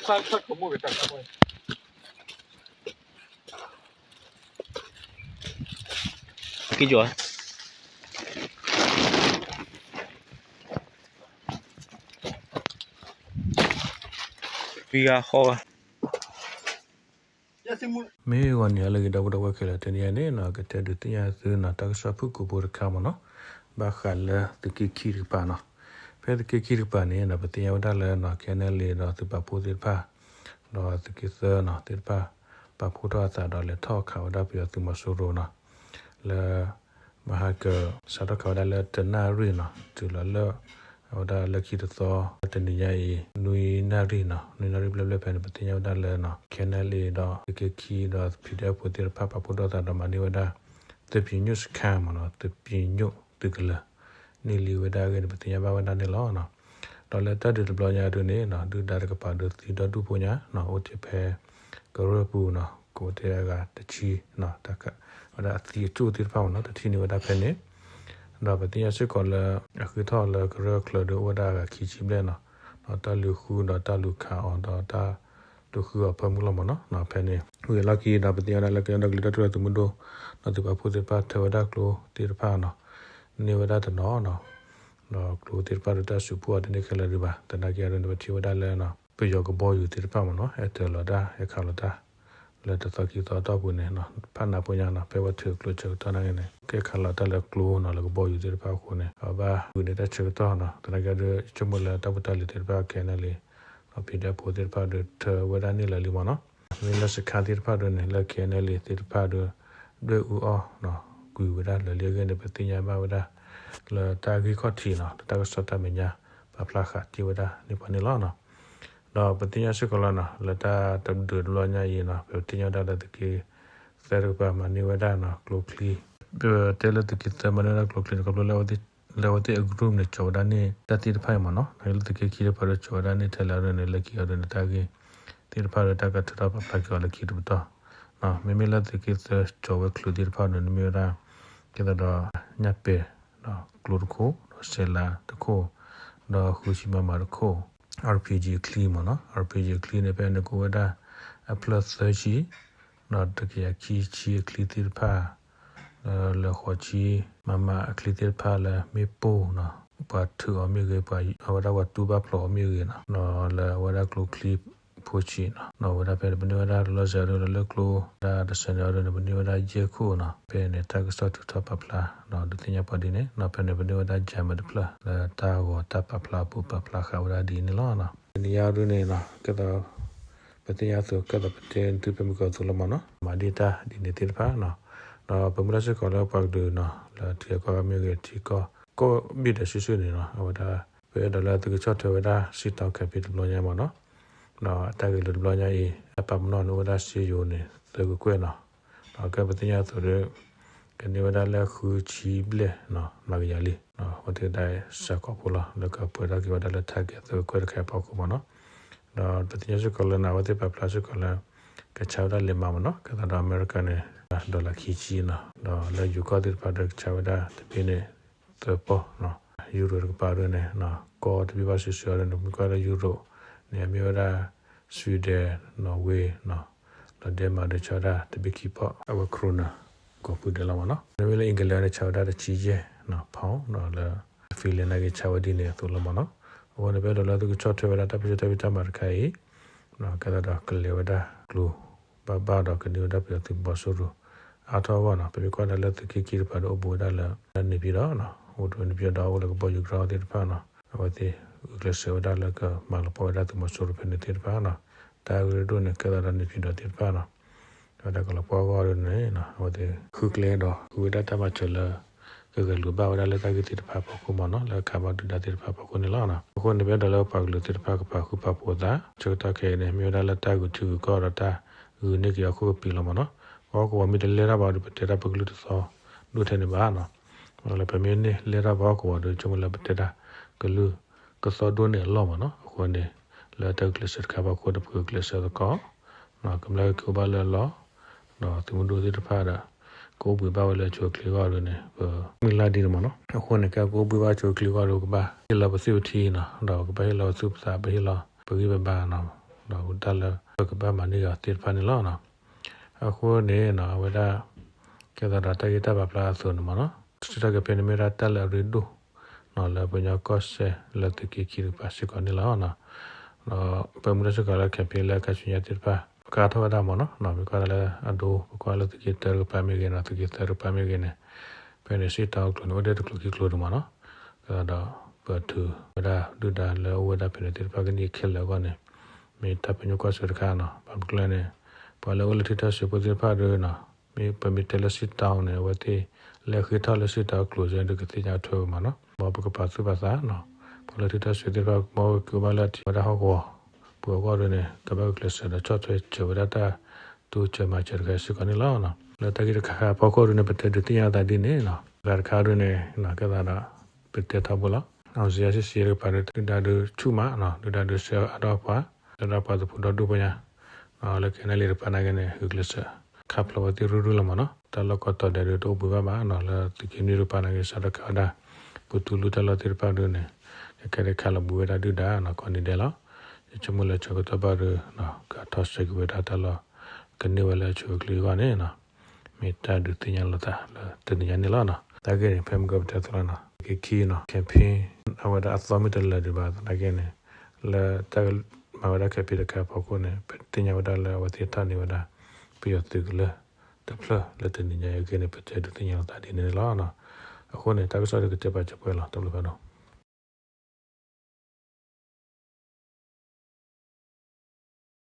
က့ၤယိာ် ပံဂၤဃီဂၤ မ့ၢ်ဂီၤန့ၣ် ဟါလၢအဂ့ၤဒီပုၢ်ဝဲၢ်ခဲလၢာ်, တနံၤအံၤန့ၣ်နီၤ ကတဲဒုးသ့ၣ်ညါသုနီၤ တၢ်ကစီၣ်ဖုၣ်ကိာ်ဖိတခါမ့ၢ်နီၤ, ဘၣ်ဃးလၢသုးက့ခံတကပၤနီၤ. ဖဲသုးက့ခံတကပၤန့ၣ်နီၤ ပသ့ၣ်ညါဝဲဒၣ်လၢနီၤ ခဲနဲလံဒီး သုးပာ်ဖှိၣ်သ့ၣ်တဖၣ် ဒီးသုးက့သၢနီၤ သ့ၣ်တဖၣ် ပာ်ဖှိၣ်ထီၣ်အသးဒီးလဲၤထီၣ်ခးဝဲဒၣ်ပယီၤသုးမီၤစိရိၤနီၤ လၢ မဟါက စးထီၣ်ခးဝဲဒၣ်လၢတနၣ်ရံၣ်နီၤ တုၤလီၤလၢ အဝဲဒၣ်လၢခံတသီ တနံၤညါအံၤ နွံနၣ်ရံၣ်နီၤ နွံနၣ်ရံၣ်ဘျဲၣ်ဘျဲၣ်ဖဲန့ၣ် ပသ့ၣ်ညါဝဲဒၣ်လၢနီၤ ခဲနဲလံဒီး သုးက့ခံဒီး PDF ဖိသ့ၣ်တဖၣ် ပာ်ဖှိၣ်ထီၣ်သးဒီးမၤန့ၢ်ဝဲဒၣ် သပ့ၤညိၣ်စခါမ့ၢ်နီၤ သပ့ၤညိၣ်သုးကလၢၤ န့ၢ်လံဝဲဒၣ်အဂ့ၢ်န့ၣ် ပသ့ၣ်ညါဘၣ်ဝဲဒၣ်န့ၣ်လီၤ. ဒီးလၢတၢ်ဒုးတဘျီညါဒုန့ၣ်နီၤ ဒုၣ်ဒါတကပၤဒီးသံဒီဒူၣ်ဖိညါနီၤ အိၣ်တ့ၢ်ဖဲ ကရၢၢ်ပူၤနီၤ ကအိၣ်တ့ၢ်အဂၤတဆံ တၢ် ဝဲဒၣ်အသံအကၠိၣ်သ့ၣ်တဖၣ်မ့ၢ်နီၤ တထံၣ်န့ၢ်ဝဲဒၣ်ဖဲန့ၣ် ဒီးပသ့ၣ်ညါစ့ၢ်ကီးလၢ အဃုထီၣ်လၢကရၢၢ်ချၢဒီးအိၣ်ဝဲဒၣ်အဂၤခံဆံဘျဲၣ်နီၤ ဒီးတၢ်လူၤဃုဒီးတၢ်လူၤခးအီၤဒီးတၢ်လူၤဃုအီၤဖၢမုၢ်လီၤမ့ၢ်နီၤ ဖဲန့ၣ် ဝံၤအလီၢ်ခံဒီးပသ့ၣ်ညါဝဲဒၣ်လၢ ကညီဒီကလုာ်တၢ်ထူၣ်ဖျဲးသုးမုၢ်ဒိၣ် ဒီးသုးပာ်ဖှိၣ်သ့ၣ်တဖၣ်ထၢဝဲဒၣ်ကျိသ့ၣ်တဖၣ်နီၤ န့ၢ်ဝဲဒၣ်တနီၤနီၤ ဒီးကျိသ့ၣ်တဖၣ်ဒီးတၢ်စုပူၤအီၤတန့ၢ်ခဲလၢာ်ဒံးဘၣ် သနာ်က့အဒိန့ၣ် ပထံၣ်ဝဲဒၣ်လၢ ပယီၤကဘီယူၤသ့ၣ်တဖၣ်မ့ၢ်နီၤ ဟဲတၢၤလီၤတၢ် ဟဲခးလီၤတၢ် လၢတသီခံသီအတီၢ်ပူၤန့ၣ် ဖးနးဖိညါနီၤ ဖဲဝဲထုးကျိဆၢကတီၢ်နာ်က့န့ၣ် ကဲခးလီၤတၢ်လၢကျိနီၤ လၢကဘီယူၤသ့ၣ်တဖၣ်အဃိန့ၣ် အဘၣ်ဃုန့ၢ်တၢ်ဆၢကတီၢ်နီၤ သနာ်က့ဒီး ယဆိကမိၣ်လၢတၢ်ဖိတၢ်လံၤသ့ၣ်တဖၣ် ခဲနဲလံ ဒီး PDF ဖိသ့ၣ်တဖၣ်ဒီးထၢဝဲဒၣ်န့ၣ်လၢာ်လံမ့ၢ်နီၤ မ့ၢ်လၢစခါသ့ၣ်တဖၣ်ဒုန့ၣ် လၢ ခဲနဲလံ သ့ၣ်တဖၣ်ဒီး ဒွဲၣ်အူအီၣ် ကွံာ်ဝဲဒၣ်လၢာ်လံအဂ့ၢ်န့ၣ် ပသ့ၣ်ညါဘၣ်ဝဲဒၣ် လၢတၢ်ဂ့ၢ်ခီၣ်ထံးနီၤ လၢတၢ်ကစီၣ်တၢ်မဲာ်ညါ ပာ်ဖျါဃာ်တ့ၢ်ဝဲဒၣ်န့ၣ်ပှၤန့ၣ်လီၤ. ဒီးပသ့ၣ်ညါစ့ၢ်ကီးလီၤနီၤ လၢတၢ်တဒုးတဘျီညါအံၤနီၤ ပသ့ၣ်ညါဝဲဒၣ်လၢသုးက့သၢတကပၤမၤန့ၢ်ဝဲဒၣ်နီၤ ကျိချံ ပတဲလၢသုးက့သၢမၤန့ၢ်ဝဲဒၣ်ကျိချံန့ၣ် ခီဖျိလၢ လၢအဝဲသ့ၣ်အ group န့ၣ် ကၠီၤဝဲဒၣ်န့ၣ် တၢ်သ့ၣ်တဖၣ်အံၤမ့ၢ်နီၤ လၢသုးက့ခံတကပၤဒီးကၠီၤဝဲဒၣ်န့ၣ် ထဲလဲၣ်အဒိန့ၣ် လၢခံအဒိန့ၣ် တၢ်ဂ့ၢ်သ့ၣ်တဖၣ်ဒီးတၢ်ကထုးထီၣ်ပာ်ဖျါက့ၤအီၤလၢခံတပတီၢ် မ့မ့ၢ်လၢသုးက့သၢကၠီၤဝဲကျိသ့ၣ်တဖၣ်န့ၣ် မ့ၢ်ဝဲဒၣ် ကဲသးဒီး ညၣ်ပဲာ် ဒီးကျိတခိၣ် ဒီးစဲးလၤတခိၣ် ဒီးဃုဆံ မမ တခိၣ် RPG အချံမ့ၢ်နီၤ RPG အချံန့ၣ် ဖဲန့ၣ်ကအိၣ်ဝဲဒၣ် အဖျၢၣ်သၢဆံ ဒီးတကယၤခံဆံအချံသ့ၣ်တဖၣ် ဒီးလၢဃိးဆံ မမ အချံသ့ၣ်တဖၣ်လၢမ့ၣ်ပိၢ်နီၤ ပှၤထုးအီၤမ့ၢ်ဂ့ၤ ပှၤအဝဲဒၣ်ပှၤတူၢ်ဘၣ်ဖျိးအီၤမ့ၢ်ဂ့ၤနီၤ ဒီးလၢအဝဲဒၣ်ကျိချံဖိဆံးနီၤ ဒီးဝဲဒၣ်ဖဲန့ၣ် ပန့ၢ်ဝဲဒၣ်တလီၢ်စဲးအဒိန့ၣ် လၢကျိဒၣ်တစဲးန့ၣ်အဒိန့ၣ် ပန့ၢ်ဝဲဒၣ်ယဲၢ်ခိၣ်နီၤ ဖဲန့ၣ် တၢ်ကစီၣ်ထုးထီၣ်ပာ်ဖျါ ဒီးဒုးသ့ၣ်ညါပှၤဒ်န့ၣ်နီၤ ဖဲန့ၣ် ပန့ၢ်ဝဲဒၣ် German တဖျၢၣ် လၢတၢ်ဂီၤတၢ်ပာ်ဖျါအပူၤပာ်ဖျါဃာ်ဝဲဒၣ်ဒ်အံၤန့ၣ်လီၤ. တနံၤညါဒ်န့ၣ်နီၤ ကဲသး ပသ့ၣ်ညါအသိး ကဲသးပတဲသုဖဲမုၢ်ကီၢ်အသိးလီၤမ့ၢ်နီၤ မၤဒ့ၣ်တၢ်ဒ်န့ၣ်သ့ၣ်တဖၣ်နီၤ ဒီးပမုၢ်လၢ်စ့ၢ်ကီးလၢပှၤကလုာ်နီၤ လၢထံကီၢ်မ့ၢ်ဂ့ၤ ထံကီၢ် ကိးဘ့ၣ်ဒဲးစုာ်စုာ်န့ၣ်နီၤ အဝဲဒၣ် ပအဲၣ်ဒိးလၢသုကဆီၣ်ထွဲဝဲဒၣ် စံးတီ campaign တဘျီညါမ့ၢ်နီၤ ဒီးအတၢ်ဂ့ၢ်လိာ်တဘျီညါအံၤ တၢ်ပာ်ပနီၣ်န့ၣ်အိၣ်ဝဲဒၣ်စ့ယိၤန့ၣ် သၢကကွဲၢ်နီၤ ဒီးကဲပသ့ၣ်ညါအသိးဒီး ကန့ၢ်ဝဲဒၣ်လၢဃုဆံဘျဲၣ်နီၤ မၤကယၤလံ အဝဲသ့ၣ်ဒၣ်စှၤကိာ်ဖိလီၤ လၢကပှဲၤထီၣ်က့ၤဝဲဒၣ်လၢ target သၢကကွဲၢ်တခါအဖီခိၣ်မ့ၢ်နီၤ ဒီးပသ့ၣ်ညါစ့ၢ်ကီးလၢနီၤ အဝဲသ့ၣ်ပာ်ဖျါစ့ၢ်ကီးလၢ ကဆါဝဲဒၣ်လံာ်မးမ့ၢ်နီၤ ကဲသးဒီးအမဲရကၤန့ၣ် dollar ခံဆံနီၤ ဒီးလၢယိၤကီၢ်သ့ၣ်တဖၣ်ဒီးကဆါဝဲဒၣ်တဘ့ၣ်န့ၣ် သၢပီၢ်နီၤ ယူရိတကပၤဒ်န့ၣ် ကီၢ်တဘ့ၣ်ဘၣ်စုာ်စုာ်အီၤဒ်န့ၣ် မ့ၢ်ကွၢ်လၢယူရိန့ၣ် အမ့ၢ်ဝဲဒၣ် Sweden, Norway နီၤ ဒီး Denmark ဒီးဆါဝဲဒၣ်တဘ့ၣ်ခံပီၢ် အဝဲ krona ကိးဖုဒဲးလီၤမ့ၢ်နီၤ မ့မ့ၢ်လၢ England န့ၣ် ဆါဝဲဒၣ်တဆံယဲၢ်နီၤ pound ဒီးလၢ Finland နာ်က့ဆါဝဲဒ်န့ၣ်အသိးလီၤမ့ၢ်နီၤ အဃိန့ၣ် ပအဲၣ်ဒိးလၢသုကဆီၣ်ထွဲဝဲဒၣ်တၢ်ပၢဆှၢတၢ်ဖံးတၢ်မၤတခါအံၤ ကဲသးဒီးကလဲၤဝဲဒၣ်ကျိ ဘၣ်ဘၣ်ဒီးကန့ၢ်ဝဲဒၣ်ပယီၤသုးမီၤစိရိၤ အါထီၣ်အဂီၢ်နီၤ ပမ့ၢ်ကွၢ်ဒၣ်လၢသုးက့ခံတကပၤဒီးအိၣ်ဘူးဝဲဒၣ်လၢ လၢန့ၣ်ပၠံၤဒီး အိၣ်ဒီးန့ၣ်ပၠံၤဒီးအအိၣ်လၢကဘီယူၤကရၢသ့ၣ်တဖၣ်နီၤ အဝဲသ့ၣ်ဂုာ်ကျဲးစၢးဝဲဒၣ်လၢကမၤလီၤပှီၢ်ဝဲဒၣ်သုးမီၤစိရိၤဖဲန့ၣ်သ့ၣ်တဖၣ်နီၤ တၢ်ဂ့ၢ်ဒိၣ်န့ၣ် ကဲသးဒီးန့ၣ်ပၠံၤဒီးသ့ၣ်တဖၣ်နီၤ အဝဲဒၣ်ကလီၤပှီၢ်အဂီၢ်ဒ်န့ၣ် အဝဲသ့ၣ်ဃုကျဲဒီး ဃုဝဲဒၣ်တၢ်မၤစၢၤလၢ ကဂဲၤလိာ်ဘၣ်ဝဲဒၣ်လၢတၢ်ဂ့ၢ်သ့ၣ်တဖၣ်အဖီခိၣ်မ့ၢ်နီၤ လၢခးဘၣ်ဒုၣ်ဒါသ့ၣ်တဖၣ်အဖီခိၣ်န့ၣ်လီၤ. အဃိန့ၣ် ပအဲၣ်ဒိးလၢပှၤကလုာ်သ့ၣ်တဖၣ်ကပာ်ဃုာ်ပာ်ဖိးအသး ဆၢကတီၢ်ခဲအံၤန့ၣ် မ့ၢ်ဝဲဒၣ်လၢတၢ်ဂုာ်ထံဂုာ်ကီၢ်ဒီးတၢ်ဂုာ်န့ၢ်က့ၤအခိၣ်ကပံာ်လီၤမ့ၢ်နီၤ ပဟီၣ်ကဝီၤမ့ၢ်တလဲၢ်ထီၣ်ဘၣ်ဒီး ပတဲတၢ်ပကလုၢ်တသီဒိၣ်ထဲန့ၣ်ဘၣ်နီၤ လၢပမ့ၢ်န့ၢ်လဲၢ်ထီၣ်ပဟီၣ်ကဝီၤဒီး ဆိကမိၣ်လၢပတဲတၢ်ကလုၢ်ကသီဒိၣ်န့ၢ်အလီၢ်မ့ၢ်နီၤ. အဃိန့ၣ် လၢတၢ်ဂုာ်ကျဲးစၢးတခါအဖီခိၣ်ဒီး ပဂုာ်ကျဲးစၢးသကိး ကမျၢၢ်က့ၤအိၣ်ဘၣ်လၢအလီၢ် ဒီးသုးမုၢ်ဒိၣ်သ့ၣ်တဖၣ်ဒီး ကအိၣ်ဘှံးဘၣ်ဝဲလၢအဆိအချ့အဂီၢ်ဒ်န့ၣ် ပမုၢ်လၢ်ဒ်န့ၣ်မ့ၢ်နီၤ. အဃိန့ၣ် ကဲကအိၣ်ဘှံးဘၣ်ဆိအချ့အဂီၢ်ဒီး ကဘၣ်ဟ့ၣ်လီၤပသွံၣ်ပထံနီၤ, ဒီးကဘၣ်ဟ့ၣ်လီၤပသူၣ်ပသး ပဟ့ၣ်လီၤပဂံၢ်ပဘါနီၤ. ဒီးတၢ်လၢပကဘၣ်မၤန့ၢ်က့ၤအီၤသ့ၣ်တဖၣ်န့ၣ်လီၤ. အဃိန့ၣ် အဝဲဒၣ် ကဲသးဒီးတၢ်ဂ့ၢ်တၢ်ပာ်ဖျါအသိးန့ၣ်မ့ၢ်နီၤ စံးထီၣ်က့ၤဖဲန့ၣ်မ့ၢ်ဒၣ်တၢ်လၢအရ့ဒိၣ် လၢပှၤကညီကီၢ်စဲၣ်လၢသုးက့ခံတကပၤစ့ၢ်ကီးန့ၣ်လီၤ. ဒီးပမ့ၢ်ထံၣ်စ့ၢ်ကီးလၢ campaign လၢခါဆူညါသ့ၣ်တဖၣ် ပကါထီၣ်ဝဲဒၣ်မ့ၢ်နီၤ မ့ၢ်ကွၢ်ဒၣ်လၢအဒိ ပကွၢ်လၢသုးက့တၢတကပၤမ့ၢ်ဂ့ၤနီၤ သုးက့သၢတကပၤမ့ၢ်ဂ့ၤန့ၣ် ဖဲန့ၣ် စ့ၣ်တီအကျိၤန့ၣ် အိၣ်ဒၣ်တကျိၤခံကျိၤဒံးမ့ၢ်နီၤ ဒီးပထုးဝဲဒၣ်ဒုၣ်ဒါလၢအအိၣ်ဝဲဒၣ်ဖဲန့ၣ်သ့ၣ်တဖၣ်ကန့ၢ်ခဲလၢာ်အဂီၢ်န့ၣ် မ့ၢ်တၢ်ပညိၣ်ကွၢ်စိတခါနီၤ ဘၣ်မနုၤလဲၣ်န့ၣ် ပှၤလၢအအိၣ်လၢထံထီၣ်စံးဖိသ့ၣ်တဖၣ်ဒီး မ့ၢ်ပမ့ၢ်တဲလၢစ့ၣ်တီန့ၣ် အဝဲသ့ၣ်လၢအဃ့ထီၣ်လၢစ့ၣ်တီအကျိၤစ့ၢ်န့ၣ် ကသ့ၣ်ညါထွဲဝဲမ့ၢ်နီၤ မ်ပကပာ်သူၣ်ပာ်သးနီၤ ပှၤလၢထံထီၣ်စံးသ့ၣ်တဖၣ် မ်ကက့ၤဘၣ်လၢအထံဝဲဒၣ်ဟီၣ်ကဝီၤ ပှၤအဂီၢ်ဒီးန့ၣ် ကဘၣ်ဂုာ်ကျဲးစၢးဒီးဆီၣ်ထွဲစၢၤဝဲဒၣ်တၢ်တိစၢၤမၤစၢၤတခါစ့ၢ်ကီးန့ၣ်လီၤ. လၢတၢ်ဂ့ၢ်တခါအဖီခိၣ်ဒ်န့ၣ် ပတဲဒုးသ့ၣ်ညါသးဒ်န့ၣ်နီၤ တခါတခါဒ်န့ၣ် ကဲသးဒီး ပတဲထီဘိလီၤ အောင်ဇေယျစစ်စစ် တကပၤဒီး ဒုၣ်ဒါဒီးဆူၣ်မးနီၤ ဒုၣ်ဒါဒီးဆှၢအါထီၣ်ပှၤ ဆှၢဒၣ်ပှၤသုးဖိဒီဒူၣ်ဖိညါ လၢ KNLA တကပၤနာ်က့န့ၣ် ဂုာ်ကျဲးစၢး ခးဖျိးဝဲသ့ၣ်ရုၢ်ရုၢ်လီၤမ့ၢ်နီၤ တၢ်လီၢ်ကီတီၤဒဲးဒီးတအိၣ်ဘှံးဘၣ်ဘၣ်နီၤ လၢသုးက့နွံတကပၤနာ်က့ စးထီၣ်ခးဝဲဒၣ် ပတူၢ်လိာ်တၢ်လီၢ်သ့ၣ်တဖၣ်ဒီးန့ၣ် ခဲဒဲးခးလီၤဘှံးဝဲဒၣ်ဒုၣ်ဒါနီၤ ကိးနံၤဒဲးလီၤ. ယဆိကမိၣ်လၢဆၢကတီၢ်ဘၣ်ဒီး ကထီၣ်ဆၢက့ၤဝဲဒၣ်တၢ်လီၢ် ကန့ၢ်ဝဲလၢအဆိအချ့အဂီၢ်န့ၣ်နီၤ မ့ၢ်တၢ်ဒုးသ့ၣ်ညါလိာ်သးလၢတနံၤညါန့ၣ်လီၤ. တၢ်ဂ့ၢ်န့ၣ် ဖဲမုၢ်ဂီၤပတဲသ့လီၤနီၤ သုးက့ခံနီၤ campaign အဝဲဒၣ်အသီမ့ၢ်တလၢာ်ဒံးဘၣ်သနာ်က့န့ၣ် လၢတၢ်မၤဝဲဒၣ် campaign တခါအဖီခိၣ်န့ၣ် ပသ့ၣ်ညါဝဲဒၣ်လၢအဝဲသ့ၣ်ထီၣ်န့ၢ်ဝဲဒၣ် ပယီၤသုးကလၢၢ်တဖျၢၣ်လၢတနံၤညါအံၤအဂ့ၢ်န့ၣ် ပတဲဒုးသ့ၣ်ညါလိာ်သးဒ်န့ၣ်န့ၣ်လီၤ. အဃိန့ၣ် တၢ်ကစီၣ်ဒုးကတဲပာ်စၢၤပှဲၤလီၤ တၢ်ဘျုးဖးဒိၣ်.